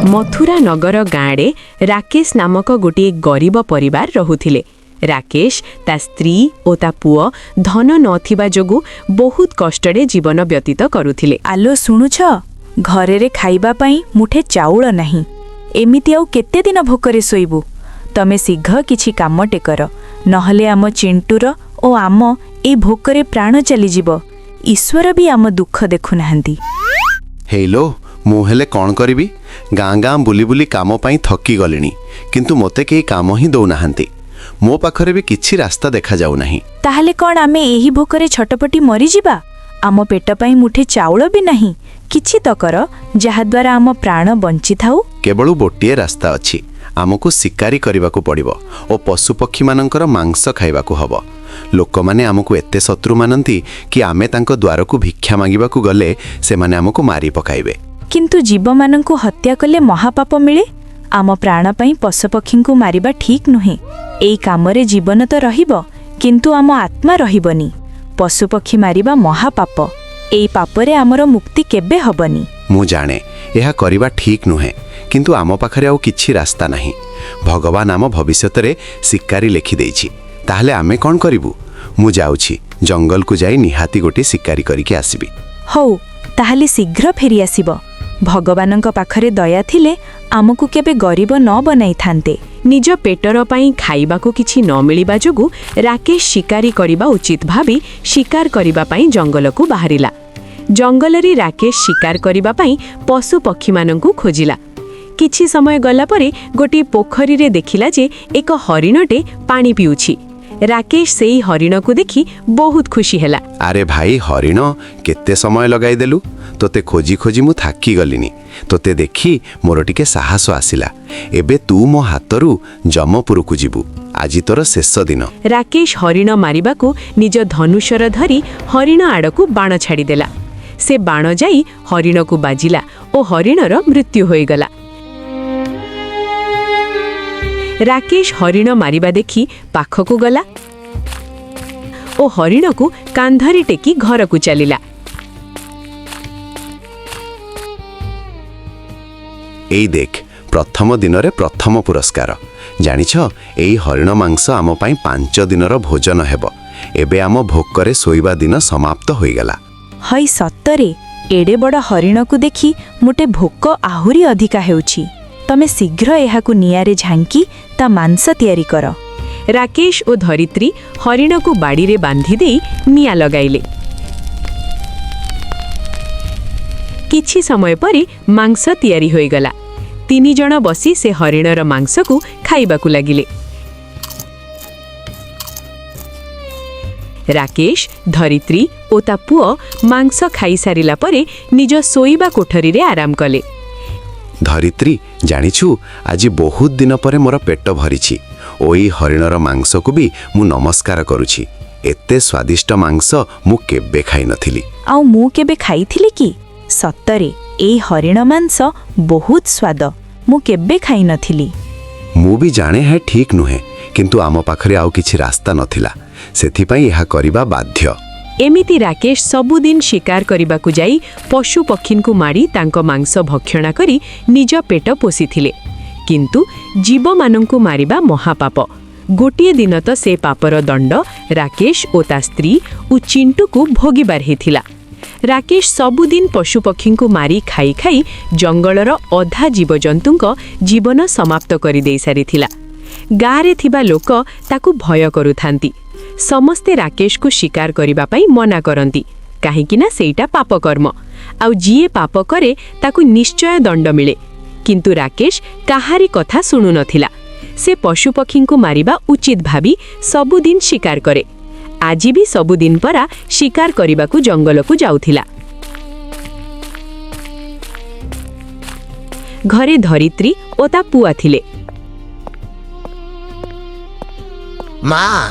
ମଥୁରା ନଗର ଗାଁରେ ରାକେଶ ନାମକ ଗୋଟିଏ ଗରିବ ପରିବାର ରହୁଥିଲେ। ରାକେଶ, ତା ସ୍ତ୍ରୀ ଓ ତା ପୁଅ ଧନ ନଥିବା ଯୋଗୁଁ ବହୁତ କଷ୍ଟରେ ଜୀବନ ବ୍ୟତୀତ କରୁଥିଲେ। ଆଲୋ ଶୁଣୁଛ, ଘରେରେ ଖାଇବା ପାଇଁ ମୁଠେ ଚାଉଳ ନାହିଁ। ଏମିତି ଆଉ କେତେ ଦିନ ଭୋକରେ ଶୋଇବୁ? ତମେ ଶୀଘ୍ର କିଛି କାମଟେ କର, ନହେଲେ ଆମ ଚିଣ୍ଟୁର ଓ ଆମ ଏଇ ଭୋକରେ ପ୍ରାଣ ଚାଲିଯିବ। ଈଶ୍ୱର ବି ଆମ ଦୁଃଖ ଦେଖୁନାହାନ୍ତି। ହେଇଲୋ, ମୁଁ ହେଲେ କ'ଣ କରିବି? ଗାଁ ଗାଁ ବୁଲି ବୁଲି କାମ ପାଇଁ ଥକି ଗଲିଣି, କିନ୍ତୁ ମୋତେ କେହି କାମ ହିଁ ଦଉନାହାନ୍ତି। ମୋ ପାଖରେ ବି କିଛି ରାସ୍ତା ଦେଖାଯାଉନାହିଁ। ତାହେଲେ କ'ଣ ଆମେ ଏହି ଭୋକରେ ଛଟପଟି ମରିଯିବା? ଆମ ପେଟ ପାଇଁ ମୁଠେ ଚାଉଳ ବି ନାହିଁ। କିଛି ତ କର, ଯାହାଦ୍ୱାରା ଆମ ପ୍ରାଣ ବଞ୍ଚିଥାଉ। କେବଳ ଗୋଟିଏ ରାସ୍ତା ଅଛି। ଆମକୁ ଶିକାରୀ କରିବାକୁ ପଡ଼ିବ ଓ ପଶୁପକ୍ଷୀମାନଙ୍କର ମାଂସ ଖାଇବାକୁ ହବ। ଲୋକମାନେ ଆମକୁ ଏତେ ଶତ୍ରୁ ମାନନ୍ତି କି ଆମେ ତାଙ୍କ ଦ୍ୱାରକୁ ଭିକ୍ଷା ମାଗିବାକୁ ଗଲେ ସେମାନେ ଆମକୁ ମାରି ପକାଇବେ। କିନ୍ତୁ ଜୀବମାନଙ୍କୁ ହତ୍ୟା କଲେ ମହାପାପ ମିଳେ। ଆମ ପ୍ରାଣ ପାଇଁ ପଶୁପକ୍ଷୀଙ୍କୁ ମାରିବା ଠିକ୍ ନୁହେଁ। ଏଇ କାମରେ ଜୀବନ ତ ରହିବ, କିନ୍ତୁ ଆମ ଆତ୍ମା ରହିବନି। ପଶୁପକ୍ଷୀ ମାରିବା ମହାପାପ। ଏଇ ପାପରେ ଆମର ମୁକ୍ତି କେବେ ହବନି। ମୁଁ ଜାଣେ ଏହା କରିବା ଠିକ୍ ନୁହେଁ, କିନ୍ତୁ ଆମ ପାଖରେ ଆଉ କିଛି ରାସ୍ତା ନାହିଁ। ଭଗବାନ ଆମ ଭବିଷ୍ୟତରେ ଶିକାରୀ ଲେଖିଦେଇଛି। ତାହେଲେ ଆମେ କ'ଣ କରିବୁ? ମୁଁ ଯାଉଛି, ଜଙ୍ଗଲକୁ ଯାଇ ନିହାତି ଗୋଟିଏ ଶିକାରୀ କରିକି ଆସିବି। ହଉ, ତାହେଲେ ଶୀଘ୍ର ଫେରିଆସିବ। ଭଗବାନଙ୍କ ପାଖରେ ଦୟା ଥିଲେ ଆମକୁ କେବେ ଗରିବ ନ ବନାଇଥାନ୍ତେ। ନିଜ ପେଟର ପାଇଁ ଖାଇବାକୁ କିଛି ନ ମିଳିବା ଯୋଗୁଁ ରାକେଶ ଶିକାରୀ କରିବା ଉଚିତ ଭାବି ଶିକାର କରିବା ପାଇଁ ଜଙ୍ଗଲକୁ ବାହାରିଲା। ଜଙ୍ଗଲରେ ରାକେଶ ଶିକାର କରିବା ପାଇଁ ପଶୁପକ୍ଷୀମାନଙ୍କୁ ଖୋଜିଲା। କିଛି ସମୟ ଗଲା ପରେ ଗୋଟିଏ ପୋଖରୀରେ ଦେଖିଲା ଯେ ଏକ ହରିଣଟେ ପାଣି ପିଉଛି। ରାକେଶ ସେଇ ହରିଣକୁ ଦେଖି ବହୁତ ଖୁସି ହେଲା। ଆରେ ଭାଇ ହରିଣ, କେତେ ସମୟ ଲଗାଇଦେଲୁ! ତୋତେ ଖୋଜି ଖୋଜି ମୁଁ ଥାକି ଗଲିନି। ତୋତେ ଦେଖି ମୋର ଟିକେ ସାହସ ଆସିଲା। ଏବେ ତୁ ମୋ ହାତରୁ ଯମପୁରକୁ ଯିବୁ। ଆଜି ତୋର ଶେଷ ଦିନ। ରାକେଶ ହରିଣ ମାରିବାକୁ ନିଜ ଧନୁଶର ଧରି ହରିଣ ଆଡ଼କୁ ବାଣ ଛାଡ଼ିଦେଲା। ସେ ବାଣ ଯାଇ ହରିଣକୁ ବାଜିଲା ଓ ହରିଣର ମୃତ୍ୟୁ ହୋଇଗଲା। ରାକେଶ ହରିଣ ମାରିବା ଦେଖି ପାଖକୁ ଗଲା ଓ ହରିଣକୁ କାନ୍ଧରେ ଟେକି ଘରକୁ ଚାଲିଲା। ଏଇ ଦେଖ, ପ୍ରଥମ ଦିନରେ ପ୍ରଥମ ପୁରସ୍କାର। ଜାଣିଛ, ଏଇ ହରିଣ ମାଂସ ଆମ ପାଇଁ 5 ଦିନର ଭୋଜନ ହେବ। ଏବେ ଆମ ଭୋକରେ ଶୋଇବା ଦିନ ସମାପ୍ତ ହୋଇଗଲା। ହଇ, ସତରେ ଏଡ଼େ ବଡ଼ ହରିଣକୁ ଦେଖି ମୋଟେ ଭୋକ ଆହୁରି ଅଧିକା ହେଉଛି। ତମେ ଶୀଘ୍ର ଏହାକୁ ନିଆଁରେ ଝାଙ୍କି ତା ମାଂସ ତିଆରି କର। ରାକେଶ ଓ ଧରିତ୍ରୀ ହରିଣକୁ ବାଡ଼ିରେ ବାନ୍ଧି ଦେଇ ନିଆଁ ଲଗାଇଲେ। କିଛି ସମୟ ପରେ ମାଂସ ତିଆରି ହୋଇଗଲା। ତିନି ଜଣ ବସି ସେ ହରିଣର ମାଂସକୁ ଖାଇବାକୁ ଲାଗିଲେ। ରାକେଶ, ଧରିତ୍ରୀ ଓ ତା ପୁଅ ମାଂସ ଖାଇସାରିଲା ପରେ ନିଜ ଶୋଇବା କୋଠରୀରେ ଆରାମ କଲେ। ଧରିତ୍ରୀ, ଜାଣିଛୁ, ଆଜି ବହୁତ ଦିନ ପରେ ମୋର ପେଟ ଭରିଛି ଓ ଏଇ ହରିଣର ମାଂସକୁ ବି ମୁଁ ନମସ୍କାର କରୁଛି। ଏତେ ସ୍ୱାଦିଷ୍ଟ ମାଂସ ମୁଁ କେବେ ଖାଇନଥିଲି। ଆଉ ମୁଁ କେବେ ଖାଇଥିଲି କି? ସତରେ ଏଇ ହରିଣ ମାଂସ ବହୁତ ସ୍ୱାଦ। ମୁଁ କେବେ ଖାଇନଥିଲି। ମୁଁ ବି ଜାଣେ ଏହା ଠିକ୍ ନୁହେଁ, କିନ୍ତୁ ଆମ ପାଖରେ ଆଉ କିଛି ରାସ୍ତା ନଥିଲା। ସେଥିପାଇଁ ଏହା କରିବା ବାଧ୍ୟ। ଏମିତି ରାକେଶ ସବୁଦିନ ଶିକାର କରିବାକୁ ଯାଇ ପଶୁପକ୍ଷୀଙ୍କୁ ମାରି ତାଙ୍କ ମାଂସ ଭକ୍ଷଣା କରି ନିଜ ପେଟ ପୋଷିଥିଲେ। କିନ୍ତୁ ଜୀବମାନଙ୍କୁ ମାରିବା ମହାପାପ। ଗୋଟିଏ ଦିନ ତ ସେ ପାପର ଦଣ୍ଡ ରାକେଶ ଓ ତା ସ୍ତ୍ରୀ ଓ ଚିଣ୍ଟୁକୁ ଭୋଗିବାର ହେଇଥିଲା। ରାକେଶ ସବୁଦିନ ପଶୁପକ୍ଷୀଙ୍କୁ ମାରି ଖାଇ ଖାଇ ଜଙ୍ଗଲର ଅଧା ଜୀବଜନ୍ତୁଙ୍କ ଜୀବନ ସମାପ୍ତ କରିଦେଇ ସାରିଥିଲା। ଗାଁରେ ଥିବା ଲୋକ ତାକୁ ଭୟ କରୁଥାନ୍ତି। ସମସ୍ତେ ରାକେଶକୁ ଶିକାର କରିବା ପାଇଁ ମନା କରନ୍ତି, କାହିଁକି ନା ସେଇଟା ପାପକର୍ମ, ଆଉ ଯିଏ ପାପ କରେ ତାକୁ ନିଶ୍ଚୟ ଦଣ୍ଡ ମିଳେ। କିନ୍ତୁ ରାକେଶ କାହାରି କଥା ଶୁଣୁନଥିଲା। ସେ ପଶୁପକ୍ଷୀଙ୍କୁ ମାରିବା ଉଚିତ ଭାବି ସବୁଦିନ ଶିକାର କରେ। ଆଜି ବି ସବୁଦିନ ପରା ଶିକାର କରିବାକୁ ଜଙ୍ଗଲକୁ ଯାଉଥିଲା। ଘରେ ଧରିତ୍ରୀ ଓ ତା ପୁଅ ଥିଲେ। ମା,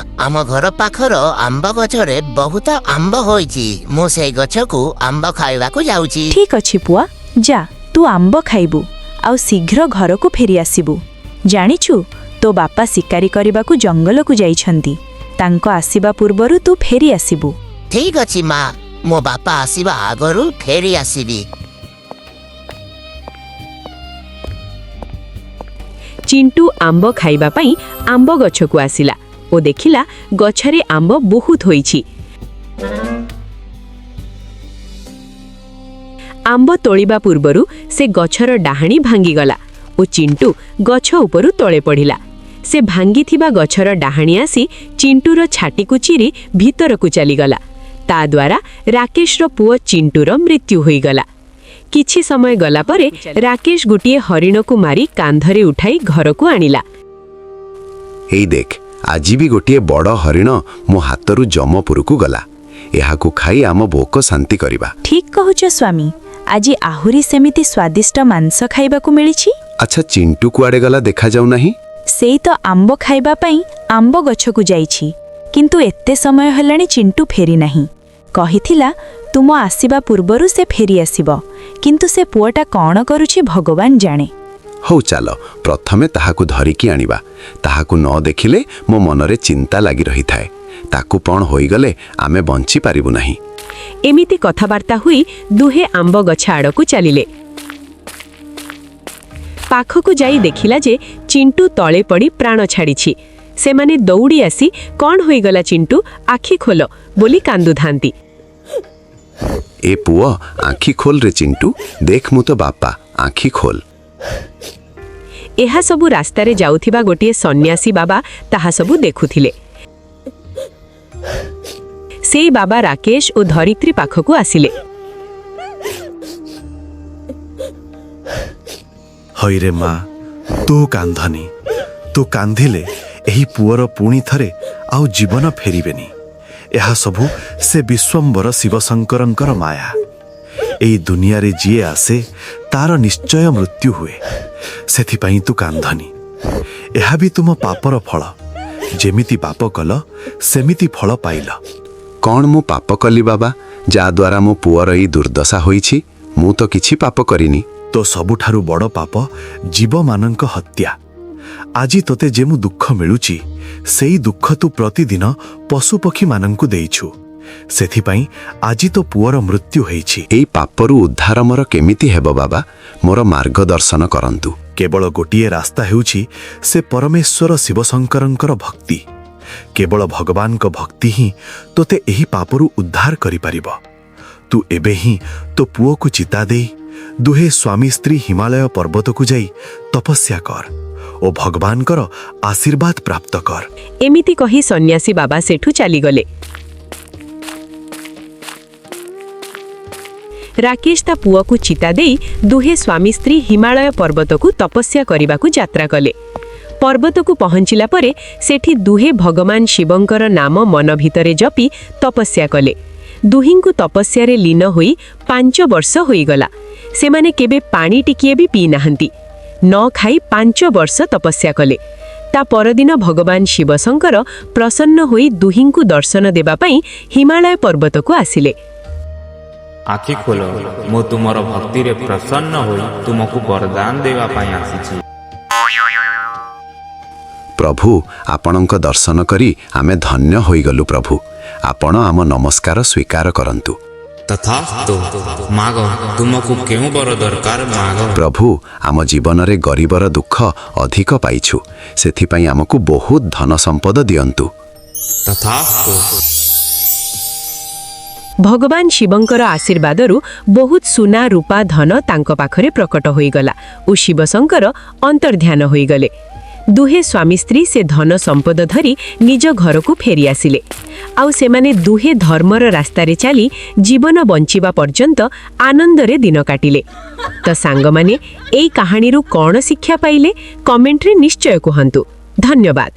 ଆମ ଘର ପାଖର ଆମ୍ବ ଗଛରେ ବହୁତ ଆମ୍ବ ହୋଇଛି। ମୁଁ ସେଇ ଗଛକୁ ଆମ୍ବ ଖାଇବାକୁ ଯାଉଛି। ଠିକ୍ ଅଛି ପୁଆ, ଯା, ତୁ ଆମ୍ବ ଖାଇବୁ ଆଉ ଶୀଘ୍ର ଘରକୁ ଫେରିଆସିବୁ। ଜାଣିଛୁ, ତୋ ବାପା ଶିକାରୀ କରିବାକୁ ଜଙ୍ଗଲକୁ ଯାଇଛନ୍ତି। ତାଙ୍କ ଆସିବା ପୂର୍ବରୁ ତୁ ଫେରି ଆସିବୁ। ଠିକ ଅଛି ମା, ମୋ ବାପା ଆସିବା ଆଗରୁ ଫେରି ଆସିବି। ଚିଣ୍ଟୁ ଆମ୍ବ ଖାଇବା ପାଇଁ ଆମ୍ବ ଗଛକୁ ଆସିଲା ଓ ଦେଖିଲା ଗଛରେ ଆମ୍ବ ବହୁତ ହୋଇଛି। ଆମ୍ବ ତୋଳିବା ପୂର୍ବରୁ ସେ ଗଛର ଡାହାଣୀ ଭାଙ୍ଗିଗଲା ଓ ଚିଣ୍ଟୁ ଗଛ ଉପରୁ ତଳେ ପଡ଼ିଲା। ସେ ଭାଙ୍ଗିଥିବା ଗଛର ଡାହାଣୀ ଆସି ଚିଣ୍ଟୁର ଛାଟିକୁ ଚିରି ଭିତରକୁ ଚାଲିଗଲା। ତା ଦ୍ୱାରା ରାକେଶର ପୁଅ ଚିଣ୍ଟୁର ମୃତ୍ୟୁ ହୋଇଗଲା। କିଛି ସମୟ ଗଲା ପରେ ରାକେଶ ଗୋଟିଏ ହରିଣକୁ ମାରି କାନ୍ଧରେ ଉଠାଇ ଘରକୁ ଆଣିଲା। ଏଇ ଦେଖ, ଆଜି ବି ଗୋଟିଏ ବଡ଼ ହରିଣ ମୋ ହାତରୁ ଜମପୁରକୁ ଗଲା। ଏହାକୁ ଖାଇ ଆମ ଭୋକ ଶାନ୍ତି କରିବା। ଠିକ୍ କହୁଛ ସ୍ୱାମୀ, ଆଜି ଆହୁରି ସେମିତି ସ୍ୱାଦିଷ୍ଟ ମାଂସ ଖାଇବାକୁ ମିଳିଛି। ଆଚ୍ଛା, ଚିଣ୍ଟୁ କୁଆଡ଼େ ଗଲା, ଦେଖାଯାଉ ନାହିଁ? ସେଇ ତ ଆମ୍ବ ଖାଇବା ପାଇଁ ଆମ୍ବ ଗଛକୁ ଯାଇଛି, କିନ୍ତୁ ଏତେ ସମୟ ହେଲାଣି ଚିଣ୍ଟୁ ଫେରିନାହିଁ। କହିଥିଲା ତୁମ ଆସିବା ପୂର୍ବରୁ ସେ ଫେରିଆସିବ, କିନ୍ତୁ ସେ ପୁଅଟା କ'ଣ କରୁଛି ଭଗବାନ ଜାଣେ। ହଉ ଚାଲ, ପ୍ରଥମେ ତାହାକୁ ଧରିକି ଆଣିବା। ତାହାକୁ ନ ଦେଖିଲେ ମୋ ମନରେ ଚିନ୍ତା ଲାଗି ରହିଥାଏ। ତାକୁ କ'ଣ ହୋଇଗଲେ ଆମେ ବଞ୍ଚି ପାରିବୁ ନାହିଁ। ଏମିତି କଥାବାର୍ତ୍ତା ହୋଇ ଦୁହେଁ ଆମ୍ବ ଗଛ ଆଡ଼କୁ ଚାଲିଲେ। ପାଖକୁ ଯାଇ ଦେଖିଲା ଯେ ଚିଣ୍ଟୁ ତଳେ ପଡ଼ି ପ୍ରାଣ ଛାଡ଼ିଛି। ସେମାନେ ଦୌଡ଼ି ଆସି କ'ଣ ହୋଇଗଲା ଚିଣ୍ଟୁ, ଆଖି ଖୋଲ ବୋଲି କାନ୍ଦୁଥାନ୍ତି। ଏ ପୁଅ, ଆଖି ଖୋଲ ରେ ଚିଣ୍ଟୁ, ଦେଖ ମୁଁ ତୋ ବାପା, ଆଖି ଖୋଲ। ଏହା ସବୁ ରାସ୍ତାରେ ଯାଉଥିବା ଗୋଟିଏ ସନ୍ନ୍ୟାସୀ ବାବା ତାହା ସବୁ ଦେଖୁଥିଲେ। ସେଇ ବାବା ରାକେଶ ଓ ଧରିତ୍ରୀ ପାଖକୁ ଆସିଲେ। ହଇରେ ମା, ତୁ କାନ୍ଧନି। ତୁ କାନ୍ଦିଲେ ଏହି ପୁଅର ପୁଣି ଥରେ ଆଉ ଜୀବନ ଫେରିବେନି। ଏହା ସବୁ ସେ ବିଶ୍ୱମ୍ବର ଶିବଶଙ୍କରଙ୍କର ମାୟା। ଏଇ ଦୁନିଆରେ ଯିଏ ଆସେ ତାର ନିଶ୍ଚୟ ମୃତ୍ୟୁ ହୁଏ। ସେଥିପାଇଁ ତୁ କାନ୍ଧନି। ଏହା ବି ତୁମ ପାପର ଫଳ। ଯେମିତି ପାପ କଲ, ସେମିତି ଫଳ ପାଇଲ। କ'ଣ ମୁଁ ପାପ କଲି ବାବା, ଯାହାଦ୍ୱାରା ମୋ ପୁଅର ଏଇ ଦୁର୍ଦ୍ଦଶା ହୋଇଛି? ମୁଁ ତ କିଛି ପାପ କରିନି। ତୋ ସବୁଠାରୁ ବଡ଼ ପାପ ଜୀବମାନଙ୍କ ହତ୍ୟା। ଆଜି ତୋତେ ଯେଉଁ ଦୁଃଖ ମିଳୁଛି, ସେଇ ଦୁଃଖ ତୁ ପ୍ରତିଦିନ ପଶୁପକ୍ଷୀମାନଙ୍କୁ ଦେଇଛୁ। ସେଥିପାଇଁ ଆଜି ତୋ ପୁଅର ମୃତ୍ୟୁ ହେଇଛି। ଏଇ ପାପରୁ ଉଦ୍ଧାର ମୋର କେମିତି ହେବ ବାବା? ମୋର ମାର୍ଗଦର୍ଶନ କରନ୍ତୁ। କେବଳ ଗୋଟିଏ ରାସ୍ତା ହେଉଛି ସେ ପରମେଶ୍ୱର ଶିବଶଙ୍କରଙ୍କର ଭକ୍ତି। କେବଳ ଭଗବାନଙ୍କ ଭକ୍ତି ହିଁ ତୋତେ ଏହି ପାପରୁ ଉଦ୍ଧାର କରିପାରିବ। ତୁ ଏବେ ହିଁ ତୋ ପୁଅକୁ ଚିତା ଦେଇ ଦୁହେଁ ସ୍ୱାମୀ ସ୍ତ୍ରୀ ହିମାଳୟ ପର୍ବତକୁ ଯାଇ ତପସ୍ୟା କର ଓ ଭଗବାନଙ୍କର ଆଶୀର୍ବାଦ ପ୍ରାପ୍ତ କର। ଏମିତି କହି ସନ୍ନ୍ୟାସୀ ବାବା ସେଠୁ ଚାଲିଗଲେ। ରାକେଶ ତା ପୁଅକୁ ଚିତା ଦେଇ ଦୁହେଁ ସ୍ୱାମୀ ସ୍ତ୍ରୀ ହିମାଳୟ ପର୍ବତକୁ ତପସ୍ୟା କରିବାକୁ ଯାତ୍ରା କଲେ। ପର୍ବତକୁ ପହଞ୍ଚିଲା ପରେ ସେଠି ଦୁହେଁ ଭଗବାନ ଶିବଙ୍କର ନାମ ମନ ଭିତରେ ଜପି ତପସ୍ୟା କଲେ। ଦୁହିଁଙ୍କୁ ତପସ୍ୟାରେ ଲୀନ ହୋଇ 5 ବର୍ଷ ହୋଇଗଲା। ସେମାନେ କେବେ ପାଣି ଟିକିଏ ବି ପିଇନାହାନ୍ତି। ନ ଖାଇ 5 ବର୍ଷ ତପସ୍ୟା କଲେ। ତା ପରଦିନ ଭଗବାନ ଶିବଶଙ୍କର ପ୍ରସନ୍ନ ହୋଇ ଦୁହିଁଙ୍କୁ ଦର୍ଶନ ଦେବା ପାଇଁ ହିମାଳୟ ପର୍ବତକୁ ଆସିଲେ। ଆଖି ଖୋଲ, ମୁଁ ତୁମର ଭକ୍ତିରେ ପ୍ରସନ୍ନ ହୋଇ ତୁମକୁ ବରଦାନ ଦେବା ପାଇଁ ଆସିଛି। ପ୍ରଭୁ, ଆପଣଙ୍କ ଦର୍ଶନ କରି ଆମେ ଧନ୍ୟ ହୋଇଗଲୁ। ପ୍ରଭୁ, ଆପଣ ଆମ ନମସ୍କାର ସ୍ୱୀକାର କରନ୍ତୁ। ତଥାସ୍ତୁ। ମାଗ, ତୁମକୁ କେଉଁ ବର ଦରକାର, ମାଗ। ପ୍ରଭୁ, ଆମ ଜୀବନରେ ଗରିବର ଦୁଃଖ ଅଧିକ ପାଇଛୁ। ସେଥିପାଇଁ ଆମକୁ ବହୁତ ଧନ ସମ୍ପଦ ଦିଅନ୍ତୁ। ତଥାସ୍ତୁ। ଭଗବାନ ଶିବଙ୍କର ଆଶୀର୍ବାଦରୁ ବହୁତ ସୁନା, ରୂପା, ଧନ ତାଙ୍କ ପାଖରେ ପ୍ରକଟ ହୋଇଗଲା ଓ ଶିବଶଙ୍କର ଅନ୍ତର୍ଧ୍ୟାନ ହୋଇଗଲେ। ଦୁହେଁ ସ୍ୱାମୀ ସ୍ତ୍ରୀ ସେ ଧନ ସମ୍ପଦ ଧରି ନିଜ ଘରକୁ ଫେରିଆସିଲେ। ଆଉ ସେମାନେ ଦୁହେଁ ଧର୍ମର ରାସ୍ତାରେ ଚାଲି ଜୀବନ ବଞ୍ଚିବା ପର୍ଯ୍ୟନ୍ତ ଆନନ୍ଦରେ ଦିନ କାଟିଲେ। ତ ସାଙ୍ଗମାନେ, ଏଇ କାହାଣୀରୁ କ'ଣ ଶିକ୍ଷା ପାଇଲେ, କମେଣ୍ଟରେ ନିଶ୍ଚୟ କୁହନ୍ତୁ। ଧନ୍ୟବାଦ।